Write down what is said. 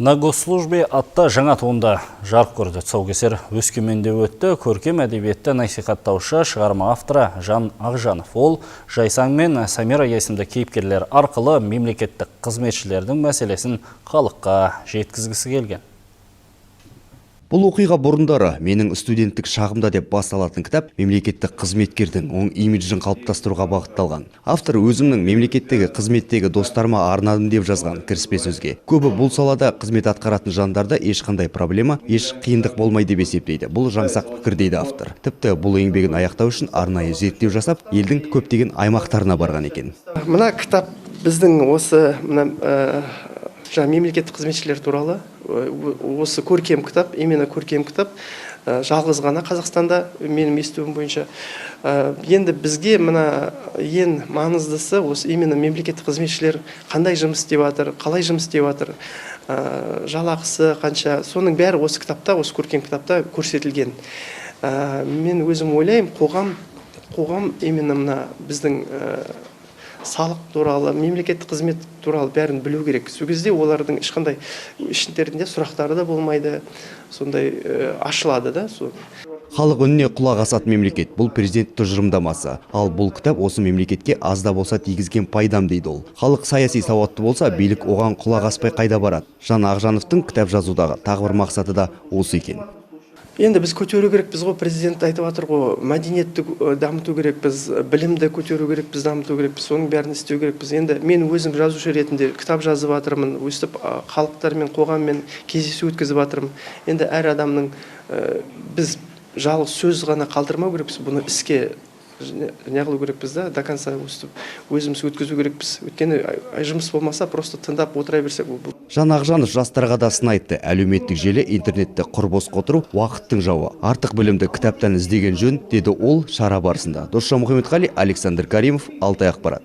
На госслужбе атты жаңа туынды жарық көрді. Тұсаукесер Өскеменде өтті. Көркем әдебиетті насихаттаушы шығарма авторы Жан Ақжанов. Ол Жайсаң мен Самира есімді кейіпкерлер арқылы мемлекеттік қызметшілердің мәселесін халыққа жеткізгісі келген. Бұл оқиға бұрындары «Менің студенттік шағымда» деп басталатын кітап мемлекеттік қызметкердің оң имиджін қалыптастыруға бағытталған. Автор «Өзімнің мемлекеттегі қызметтегі достарыма арнадым» деп жазған кіріспе сөзге. Көбі бұл салада қызмет атқаратын жандарда ешқандай проблема, еш қиындық болмайды деп есептейді. Бұл жаңсақ пікір, дейді автор. Тіпті бұл еңбегін аяқтау үшін арнайы зерттеу жасап, елдің көптеген аймақтарына барған екен. Мына кітап біздің осы мына жаңа мемлекеттік қызметшілер туралы осы көркем кітап, именно көркем кітап, жалғыз ғана Қазақстанда, менің естуім бойынша. Енді бізге мына ең маңыздысы осы именно мемлекеттік қызметшілер қандай жұмыс істеп жатыр, қалай жұмыс істеп жатыр, жалақысы қанша, соның бәрі осы кітапта, осы көркем кітапта көрсетілген. Мен өзім ойлаймын, қоғам именно мына біздің салық туралы, мемлекеттік қызмет туралы бәрін білу керек. Сол кезде олардың ешқандай іштерінде сұрақтары да болмайды, сондай ашылады да сол. Халық үніне құлақ асатын мемлекет – бұл президент тұжырымдамасы. Ал бұл кітап осы мемлекетке аз да болса тигізген пайдам, дейді ол. Халық саяси сауатты болса, билік оған құлақ аспай қайда барады? Жан Ақжановтың кітап жазудағы тағы бір мақсаты да осы екен. Енді біз көтеру керекпіз ғой, президент айтып жатыр ғой, мәдениетті дамыту керекпіз, білімді көтеру керекпіз, дамыту керекпіз, соның бәрін істеу керекпіз. Енді мен өзім жазушы ретінде кітап жазып жатырмын, өстіп халықтармен, қоғаммен кездесу өткізіп жатырмын. Енді әр адамның біз жалғыз сөз ғана қалдырмау керекпіз, бұны іске неғылу керекпіз да, до конца өстіп өзіміз өткізу керекпіз. Өйткені жұмыс болмаса, просто тыңдап отыра берсек, бұл Жан Ақжанов жастарға да сын айтты. Әлеуметтік желі, интернетте құр босқа отыру – уақыттың жауы. Артық білімді кітаптан іздеген жөн, деді ол шара барысында. Досжан Мұхамедқали, Александр Каримов, Алтай ақпарат.